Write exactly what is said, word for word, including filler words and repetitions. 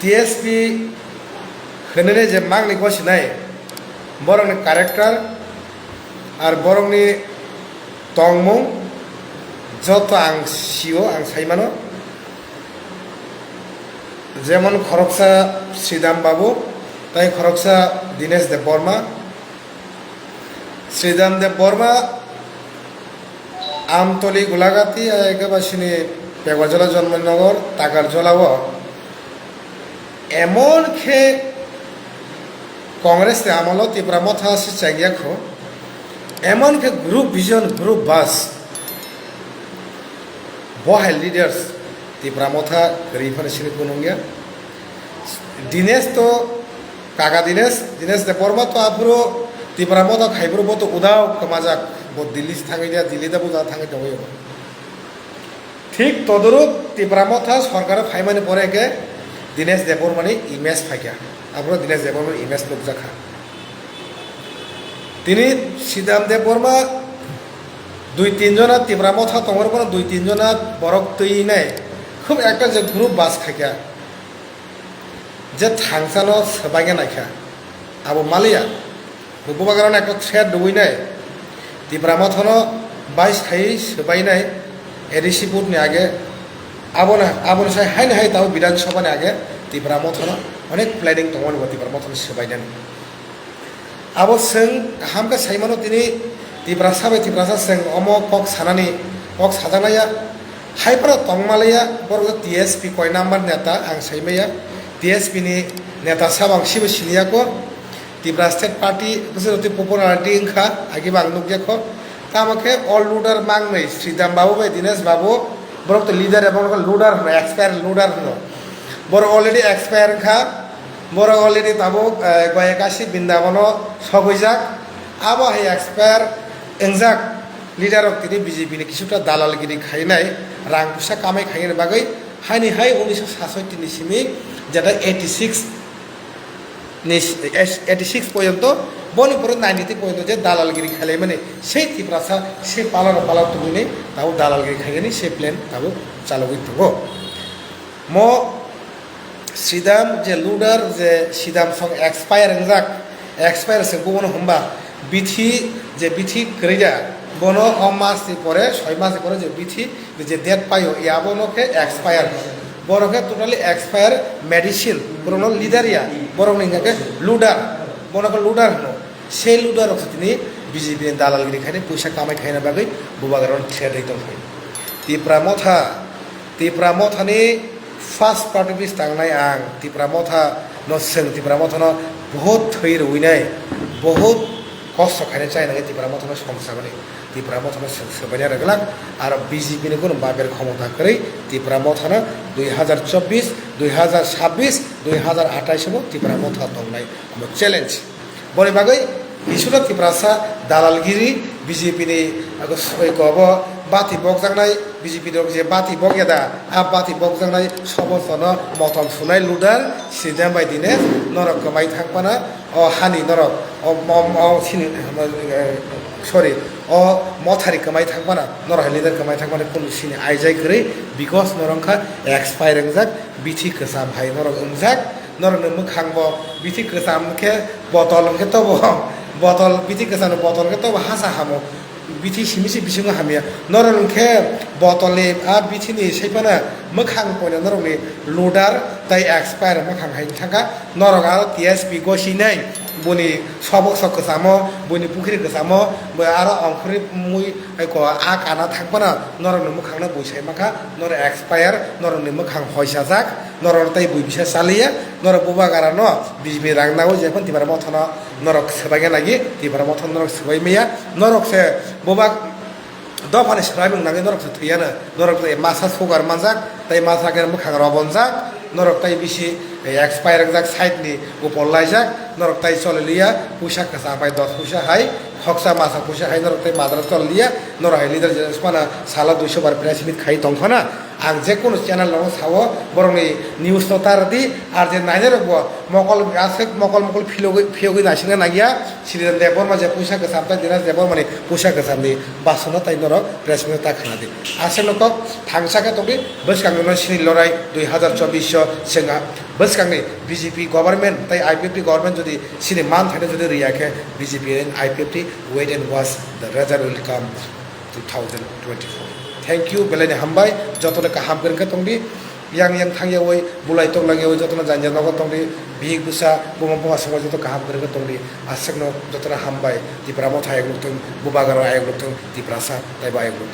T S P hwnwi je mangni gosinai, borokni character ar borokni tongmung joto ang sio, ang sai mano. Jemon khoroksa Sridham Babu, tai khoroksa Dinesh Debbarma. Sridham Debbarma Amtoli Gulagati, ai khe ba sini Pegwajala Janmanagar, Takarjala o emon khe Congress ni amolo Tipra Motha se chengya kho, emon khe group vision, group bus, bo hai leaders Tipra Motha kwrwi phano sini kunung ya. Dinesh to, kaka Dinesh, Dinesh Debbarma to aphuru Tipra Motha khai phuru bo to udao kwmajak, bo Delhi se thangwi ya, Delhi da buja thangwi tongwi ya. Thik todoruk Tipra Motha sorkar phaimani pore khe Dinesh Debbarmani image phaikha. Aphuru Dinesh Debbarmani image nukjakha. Tini Sridham Debbarma dui tin jona Tipra Motha tongor, bono dui tin jona borok twi nai khub ekta je group bus khaikha, je thangsano swbaina naikha, abo maliya. Bubagrano ekta threat rwui nai, Tipra Mothano bais khai swbainai A D C vote ni age, abono, aboni sai haino hai tabo Bidhan Sabha ni age Tipra Mothano onek planning tongmani bo Tipra Mothano swbainani. Abo chwng kaham khe sai mano tini Tiprasa bai Tiprasa chwng omo kok sanani, kok sajaknai ya. Hai phano tongma le ya, borok T S P koi number neta ang sai maya. T S P ni neta sabo ang sibo sini ya ko. Tipra State Party bwswk twi popularity wngkha, agi bo ang nukya kho. Tamo khe o leader mangnwi Sridham Babu bai Dinesh Babu, borok to leader, abo wngkha leader hwno, expire leader hwno. Borok already expire wngkha, borok already tabuk, eh, Goyakasi Brindabono sogwijak. Abo hai expire wngjak leader rok tini B J P ni kisuta dalalgiri khainai, rang puisa kamai khainani bagwi, haini hai unisho sasotti ni simi jeta eighty six ni, eighty six porjonto, boni pore ninety three porjonto je dalalgiri khailaimani, sei Tiprasa, sei palaro pala tubuni tabuk dalalgiri khainani sei plan tabuk chalogwi tongo. Mo Sridham je leader, je Sridham song expire wngjak, expire se bono hwnba bithi, je bithi kwrwi da, bono o mas ni pore, soi mas ni pore je bithi je date paio, ya bono khe expire. Bono khe totally expire medicine, borokno leader ya, borokni hwnka khe leader, bono khe leader hwno. Sei leader rok se tini B J P ni dalalgiri khainai, puisa kamai khaina bagwi bubagrano threat ri tongkha. Tipra Motha, Tipra Mothani first party office tangnai ang, Tipra Motha no chwng, Tipra Motha no bohut thwi rwinai, bohut kosto khainai chai nangwi Tipra Motha no songchabani, Tipra Motha no chwng swbaina rwglak, aro B J P ni kunu baber khomota kwrwi Tipra Motha no dui hazar chobbish, dui hazar sabbish, dui hazar atais bo Tipra Motha tongnai omo challenge. Boni bagwi Isura Tiprasa dalalgiri B J P ni, abo soi kobo bati bokjaknai, B J P rok je bati bokya da, a bati bokjaknai sobostono motom sunai leader Sridham bai Dinesh norok kwmai thangpana, o hani norok, o, o, o sini, eh, sorry, o Mothari kwmai thangpana, norok hai leader kwmai thangpana kunu sini aijai kwrwi, because norok wngkha expire wngjak, bithi kwcham hai norok wngjak. Norokni mwkhang bo bithi kwcham khe botol hwnkhe tobo, botol, bithi kwcham ni botol hwnkhe tobo hasa hamo, bithi simi se bisingo hamya. Norok hwnkhe botol ni a bithi ni sai phano mwkhang poino norokni leader tai expire mwkhang hai thangkha. Norok aro T S P gosinai boni sobok sok kwchamo, boni pukhri kwchamo, bo aro ongkhorwi mui ko a kana thang phano norokni mwkhang no bui sai mankha, norok expire, norokni mwkhang hoisajak. Norok tei bui bisa chaliya, norok bubagra no B J P rang nawi jephano Tipra Mothano norok swbaina lagi, Tipra Mothano norok swbai maya, norok se bubak dophani swraimung nangwi norok se thwiyano, norok tei masa sugar manjak, tei masa khe mwkhang robonjak, norok tei bisi expire wngjak side ni upor laijak, norok tei choliliya, puisa kwcham bai dos puisa hai, khoksa masa puisa hai norok tei madra choliliya, norok hai leader je phano salo duiso bar press meet khai tongphano, Ang je kono channel no sao, borokni news no tar di, ar je nainai rok bo mokol aswk mokol mokol phiyogwi phiyogwi naisingna nangya, Sridhar Debbarma je puisa kwcham tai Dinesh Debbarma ni puisa kwcham ni basano tai norok press meet ta khna di. Aswk no tok thangsa khe tongdi bwskang no sini lorai dui hazar chobbish o sengha bwskang ni B J P government tai I P F T government jodi sini man thani jodi riya khe B J P and I P F T wait and watch the result will come. Two thousand twenty-four. Thank you, belai ni hambai, joto no kaham kwrwng khe tongdi, yang yang thang yawi, bulai tong lang yawi, joto no janja nogo tongdi, bihik bwsa, buma buma songwi joto kaham kwrwng khe tongdi, aswk no joto no hambai, Tipra Motha ayok lukthung, Bubagra ayok lukthung, Tiprasa taibo ayok lukthung.